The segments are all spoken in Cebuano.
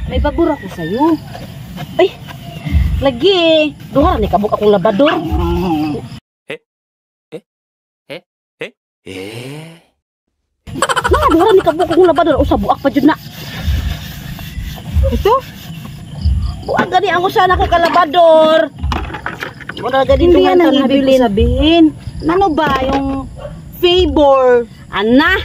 May pabor ako sa'yo. Ay, lagi. Duha ni kabuk akong labador. Eh? Na, duha ni kabuk akong labador. Usa buak pa jud na. Ito? Buak gani ang usa nako ka labador. Wala gani Hindi yan ang tungan ibig ko sabihin. Ano ba yung favor? Ana,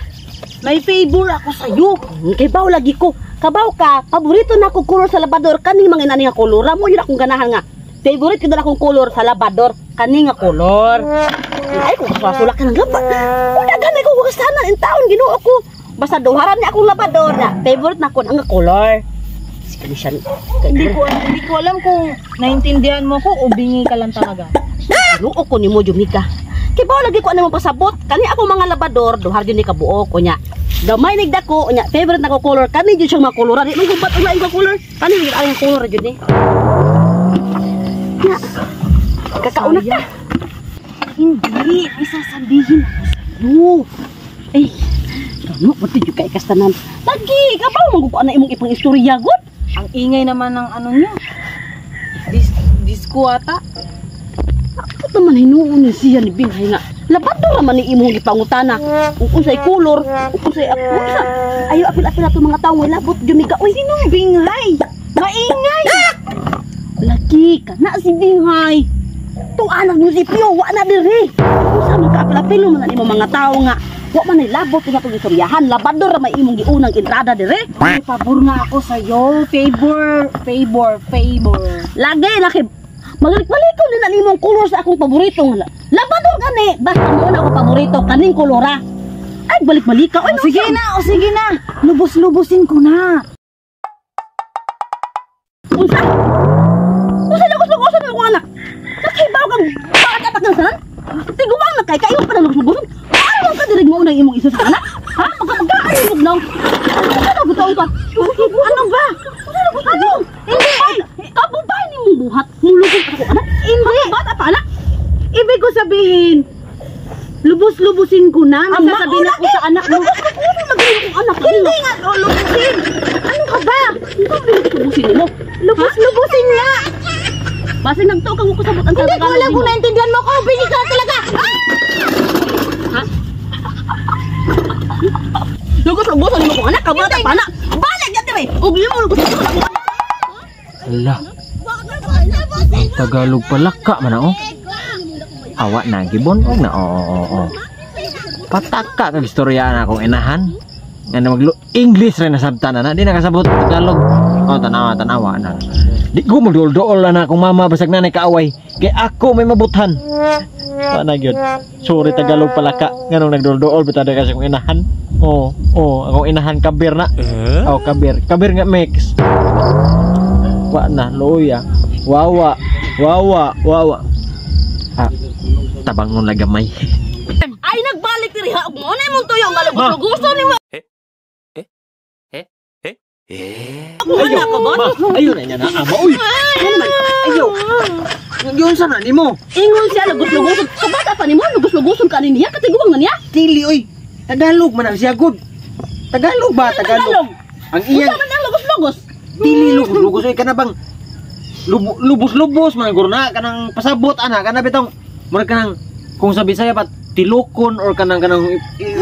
May favor ako sa'yo. Kay baw lagi ko. Kabaw ka, paborito na akong color sa labador kaning mga inani nga color. Mo yun akong ganahan nga. Favorite ko na akong color sa labador kani nga color. Ay kung kasulak ka ng laba. Wala gani ko kasanan in taon Ginoo ko. Basta duharan niya akong labador na. Favorite na ko ang nga color. Sige siya. Hindi ko alam kung naintindihan mo ko o bingi ka lang talaga. Ginoo ko nimo, Jumika. Kay baw lagi ko ano mo pasabot. Kani ako mga labador, duhar jud ni kabuok ko nya. Gamay nigdako nya, favorite na ko color kani jud siyang mga color. Di man gubat og laing ka color. Kani jud ang color jud ni. Nya. Kakauna ka. Hindi, may sasabihin ako sa'yo. Ay, ano, pati jud kay kastanan. Lagi, kabaw man ko na imong ipang istorya gud. Ang ingay naman ng ano niyo. Disco ata. Ako naman hinuon ni siya ni Binghay nga. Labador naman ni imong gipangutana. Ug unsay color, ug unsay ako sa. Ayo apil-apil ato mga tawo labot Jumika. Uy, Sinong binghay? Maingay! Lagi ka na si Binghay. Tung anak mo si Pio, wa na diri. Unsa man kaapil-apil man na nimo mga tawo nga wa man ay labot nga atong istoryahan. Labador ra may imong giunang entrada diri. May pabor nga ako sa'yo. Favor, favor, favor. Lagi na kay Magalik-balik ko nila nimong color sa akong paborito nga. Labador gani, basta mo na ako paborito kaning kolora. Ay balik-balik ka. Oy, O, sige na, o sige na. Lubos-lubosin ko na. Unsa? Unsa lugos-lugosan mo akong anak? Nakibaw kang bakit atak ng sanan? Tiguang na kay kayo pa na lugos-lugosan. Paano ka dirig mo unang imong isa sa anak? Ha? Pagka imong naw. Ano butaw ka? Ano ba? Ano? Hindi. Ay, kabubay ni mong buhat. Mulugod ako anak. Hindi. Bata pa anak. Ibig ko sabihin, lubos-lubusin ko na. May sasabihin ako sa anak mo. Lugos-lugosan na gani akong anak. Hindi nga, o, lubusin. Ano ka ba? Lugos-lugosin mo. Lubos-lubusin nga. Basig nagtuo kang kusabot ang Hindi ko alam kung naintindihan mo ko. Bingi ka talaga. Ah! Ha? Lugos-lugosan nimo akong anak. Kabata pa anak. Balik ya dire. Ug limo lugos-lugosan ako. Ala, ang Tagalog palaka man oh. Awa na gibon og na oo oo oo. Pataka kag istorya na akong inahan. Nga na maglo English rin nasabtan na di nakasabot Tagalog. Oh, tanawa tanawa na. Di ko magduol-duol na akong mama basag nanay kaaway. Kay ako may mabuthan. Pana gyud. Sorry Tagalog palaka nganong nagduol-duol bitaw kasi akong inahan. Oh, akong inahan kabir na. Oh, kabir. Kabir nga mix. Wa na, luya. Wawa, wawa, wawa. Ah, tabangon na gamay. Ay nagbalik diri ha ug mo na imong tuyo nga lugos-lugosan nimo. Eh? Ako anak ko ba? Ma, ayun na niya na ama. Uy, Ano naman? ayaw. Yun sana nimo. Ingon siya lugos-lugoson. Kabata pa nimo lugos-lugoson ka niya katiguang na niya. Dili oy. Tagalog man ang siya good. Tagalog ba? Tagalog. Tagalog. Ang Unsa iyang man ang lugos-lugos? dili lugos-lugos oy kana bang lubos-lubos man guro na kanang pasabot ana kana bitong murag kanang kung sa Bisaya pa tilukon or kanang kanang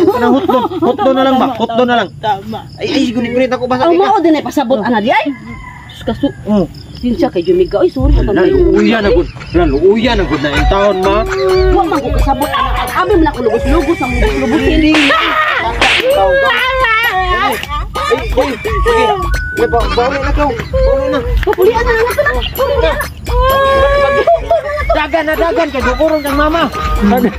kanang hutlon hutlon na lang ba hutlon na lang. Tama. Ay ay gunit gunit ako basta. Ang mao din ay pasabot ana di ay. Sus kasu. Oh. Sinsya kay Jumiga. Oy, sorry ka Ala, luuya na gud. Ala, luuya na gud na in taon ma. Wa man ko kasabot ana. Ang abi man ako lugos-lugos ang lugos-lugosin. Ikaw, ikaw. Ay, ay, sige. Ay, bawi na ikaw. Bawi na. Papulian na lang ito na. Papulian na. Dagan na dagan kay dukuron kang mama. Dagan.